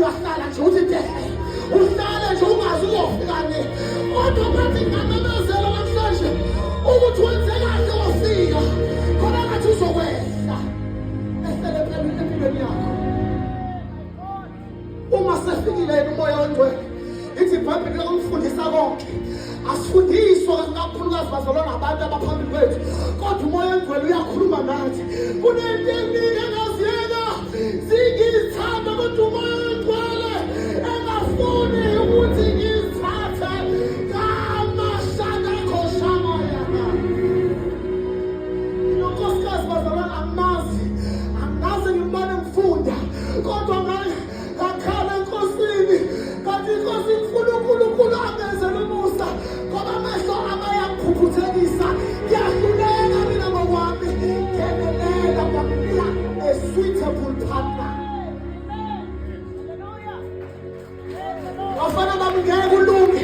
Uyahlala nje uthi tehle, uhlale nje ungazi uzofika nini, kodwa bathi ngamemezelo namhlanje ukuthi wenze kahle wafika khona, ngathi uzokwehla ehlele empilweni yakho uma sefikile yena uMoya oNgcwele. Ithi iBhayibheli lokumfundisa konke. Asifundiswa kakhulukazi, bazalwa, ngabantu abaphambili kwethu, kodwa uMoya oNgcwele uyakhuluma nathi. Kunento eningi engaziyeka zingizithanda, kodwa uMoya oNgcwele engafuni ukuthi ngizithathe kamashanakoshamayana. Inonkosikazi, bazalwane, angimazi, angikaze ngimbone ngifunda, kodwa ngakhala eNkosini, kanti iNkosi ngifuna uNkulunkulu angenzele umusa, ngoba amehlo abayakuphuphuthekisa, ngiyahluleka mina ngokwami. Ngenelela, ngakunika a suitable partner. Bafana bami, ngeke kulunge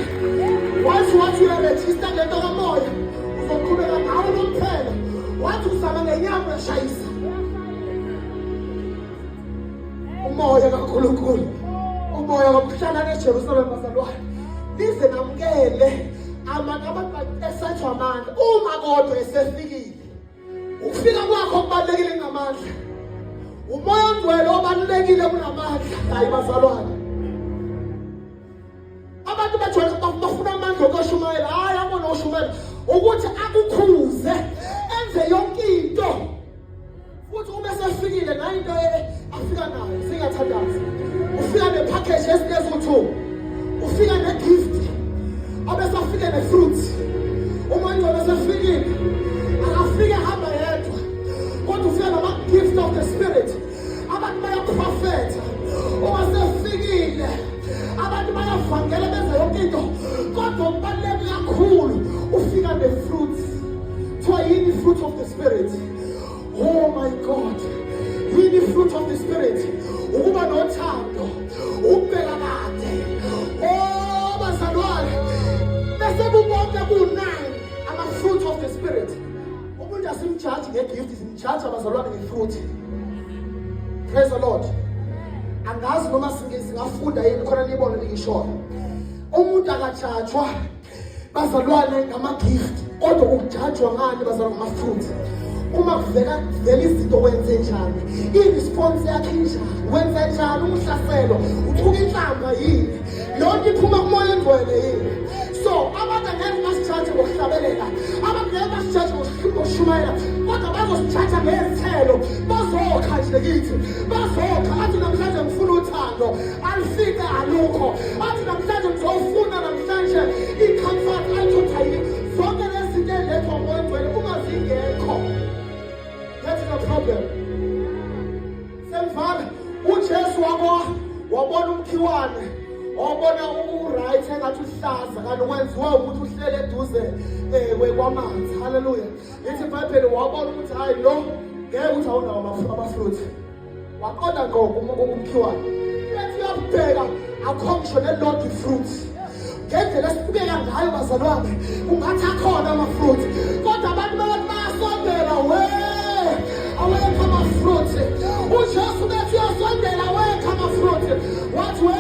wathi uyarejista ngento kamoya, uzoqhubeka ngawo nomphela. Wathi uzama ngenyama, uyashayisa. UMoya kaNkulunkulu, uMoya wokuhlala neJerusalema, bazalwane, lize namukele abantu esethwa amandla uma kodwa esefikile. Ukufika kwakho kubalulekile kunamandla. UMoya oNgcwele obalulekile kunamandla. Hayi bazalwane, abantu bajwayele bafuna amandla okushumayela. Hayi, abona oshumayela ukuthi akukhuze, enze yonke into. Futhi uma esefikile nayo into afika nayo, singathandaza, ufika nepackage ezinezu-two, ufika ne-gift, abese afike ne-fruit. Uma ingcwele esefikile, akafike ehamba yedwa, kodwa ufika nama-gift of the Spirit. Abantu bayaprofetha uma sefikile, abantu bayavangela, benza yonke into, kodwa okubaluleke kakhulu, ufika ne-fruits. Kuthiwa yini fruit of the Spirit? Oh my God, yini fruit of the Spirit? Ukuba nothando, ukubheka kade. Oh bazalwane, bese kubonke ku-nine ama-fruit of the Spirit. Umuntu asimjaji ngegift, simjaji, abazalwane, ngefruit. Praise the Lord. Angazi noma singafunda yini khona nibone ningishoyo. Umuntu akajajwa, bazalwane, ngama-gift, kodwa ukujajwa ngani, bazalwane? Ngama-fruit. Uma kuvela kuvela izinto, wenze njani? I-response yakhe injani? Wenze njani umhlaselo? Uthuka inhlamba yini? Yonke iphuma kuMoya eNgcwele yini? So abantu angeke basijaje ngokuhlabelela, abantu ngeke basijaje ngokushumayela, kodwa bazosijaja ngezithelo. Bazokha nje kithi, bazokha, athi namhlanje ngifuna uthando, alifike, alukho. Athi namhlanje ngizofuna namhlanje i-comfort, ayithotha yini? Zonke lezi zinto ey'lethwa uMoya oNgcwele, uma zingekho, that is a problem. Semfana uJesu wabo wabona umkhiwane, wabona u-right, engathi uhlaza, kanti wenziwa ukuthi uhlele eduze kwamanzi. Haleluya! Lithi iBhayibheli wabona ukuthi hayi, lo ngeke ukuthi awunawo ama-fruit. Waqonda ngqo kumkhiwane, ethi uyabheka, akho ngisho nelodwa ifruit. Ngendlela esibukeka ngayo, bazalwane, kungathi akhona ama-fruit, kodwa abantu babathi bayasondela, we, awekho ama-fruit. UJesu bethi uyasondela, awekho ama-fruit. Wathi we